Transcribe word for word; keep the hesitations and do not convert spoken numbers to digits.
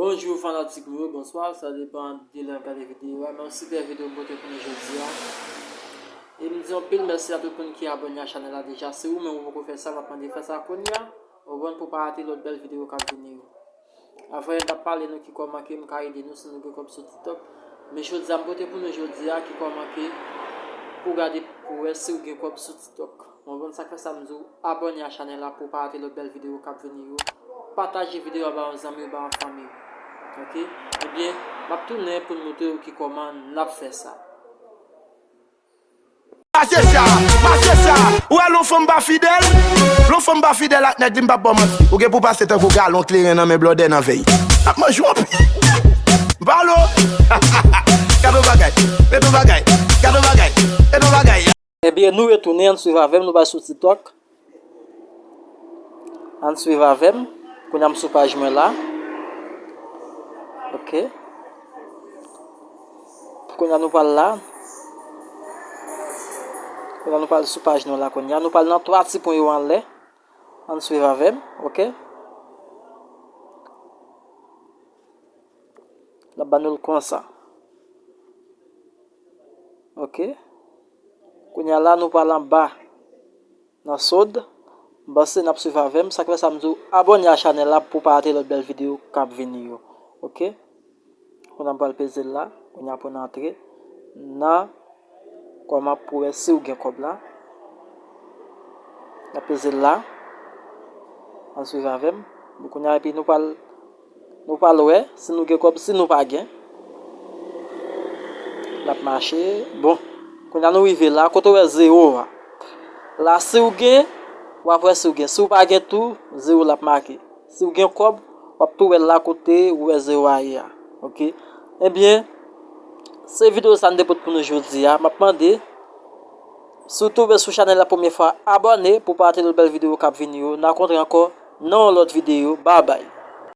Bonjou fanatik mwen yo, bonswa, sa depann de lè n ap gade videyo a, men yon sipè videyo m pote pou nou jodi a. E m di anpil mèsi a tout moun ki abòne a chanèl la deja. Si ou menm ou poko fè sa, m ap mande fè sa kounye a, ou konprann, pou pa rate lòt bèl videyo k ap vini yo. Avan n ap pale nou ki kòman ke m ka ede nou si nou gen kòb sou TikTok. Men jodi a m pote pou nou jodi a ki kòman ke pou gade pou wè si w gen kòb sou TikTok. Ou konprann, sa k fè sa m di w abòne a chanèl la pou w pa rate lòt bèl videyo k ap vini yo. Pataje videyo a ba yon zanmi w, ba yon fanmi w. Oke? Ebyen, m ap tounen pou m montre w ki kòman n ap fè sa. Mache sa, mache sa. Ou wè lè yon fanm pa fidèl? Lè yon fanm pa fidèl ak nèg li, m p ap ba w manti. Ou gen pou pase tankou galon kleren nan men blòdè nan vèy. Ap manje w anpil. M pale w. Gade yon bagay. Gade yon bagay. Gade yon bagay. Gade yon bagay. Ebyen, nou retounen, ann swiv avè m, nou pral sou TikTok. Ann swiv avè m. Kounye a m sou paj mwen la. Oke. Kounye a nou pral la. Kounye a nou pral sou paj nou la kounye a. Nou pral nan twa ti pwen yo anlè. Ann swiv avè m, oke? L ap ban nou l konsa. Oke. Kounye a la, nou pral anba nan sod. M panse n ap swiv avè m. Sa k fè sa m di w abòne a chanèl la pou pa rate lòt bèl videyo k ap vini yo. Oke? Kounye a m pral peze l la. Kounye a pou n antre nan kòman pou wè si w gen kòb la. N ap peze l la. Ann swiv avè m. Bon, kounye a epi nou pral, nou pral wè si nou gen kòb, si nou pa gen. L ap mache. Bon, kounye a nou rive la. Kote w wè zewo a? La, si w gen, w ap wè si w gen. Si w pa gen tou, zewo l ap make. Si w gen kòb, w ap tou wè l la kote ou wè zewo a ye a. Oke? Ebyen, se videyo sa n te pote pou nou jodi a. M ap mande, si w tonbe sou chanèl la premye fwa, abòne pou pa rate lòt bèl videyo k ap vini yo. N a kontre ankò nan yon lòt videyo. Babay.